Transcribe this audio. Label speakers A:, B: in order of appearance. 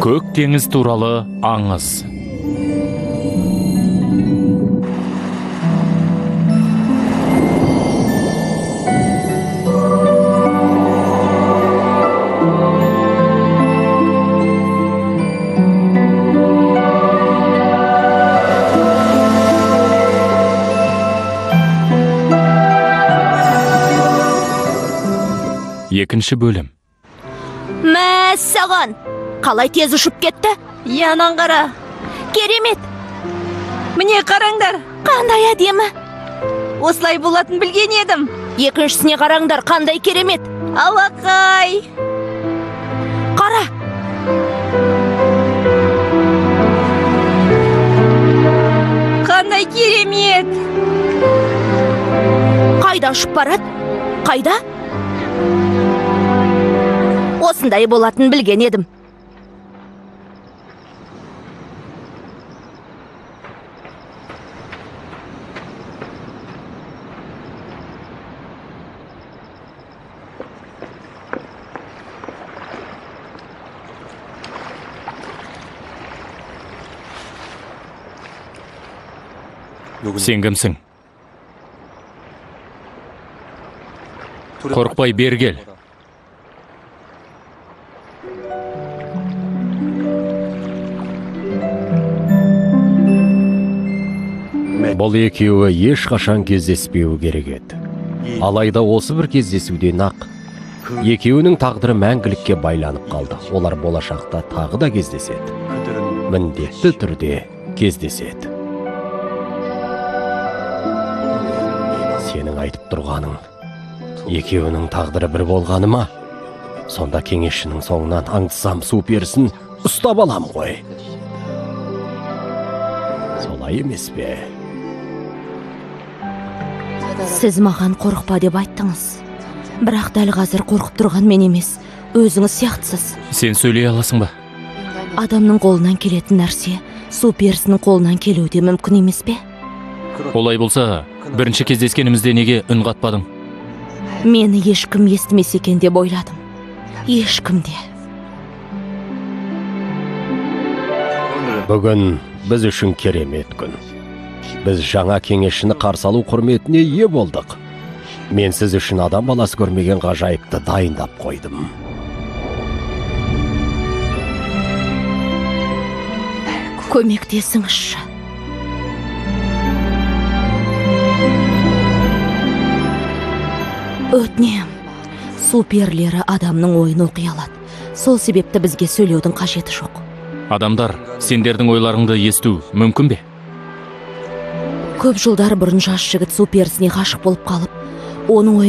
A: Көк теңіз туралы аңыз. Екінші бөлім.
B: Мәссаған! Қалай тез ұшып кетті?
C: Янан қара.
B: Керемет!
C: Міне қараңдар.
B: Қандай әдемі!
C: Осылай болатын білген едім.
B: Екіншісіне қараңдар, қандай керемет!
C: Алақай!
B: Қара!
C: Қандай керемет!
B: Қайда ұшып барады? Қайда? Осындай болатын білген едім.
A: Сен кімсің? Қорықпай бері кел.
D: Бұл екеуі ешқашан кездеспеуі керек еді. Алайда осы бір кездесуден ақ екеуінің тағдыры мәңгілікке байланып қалды. Олар болашақта тағы да кездеседі. Міндетті түрде кездеседі. Сенің айтып тұрғаның екеуінің тағдыры бір болғаны ма? Сонда кеңесшінің соңынан аңдысам су перісін ұстап алам ғой. Солай емес пе?
B: Сіз маған қорықпа деп айттыңыз. Бірақ дәл қазір қорқып тұрған мен емес, өзіңіз сияқтысыз.
A: Сен сөйлей аласың ба?
B: Адамның қолынан келетін нәрсе су перісінің қолынан келуі де мүмкін емес пе?
A: Олай болса, бірінші кездескенімізде неге үн қатпадың?
B: Мені ешкім естімес екен деп ойладым. Ешкім де.
D: Бүгін біз үшін керемет күн. Біз жаңа кеңесшіні қарсы алу құрметіне ие болдық. Мен сіз үшін адам баласы көрмеген ғажайыпты дайындап қойдым.
B: Көмектесіңізші. Өтінем. Су перілері адамның ойын оқи алады. Сол себепті бізге сөйлеудің қажеті жоқ.
A: Адамдар, сендердің ойларыңды есту мүмкін бе?
B: Көп жылдар бұрын жас жігіт су перісіне ғашық болып қалып, оның ойын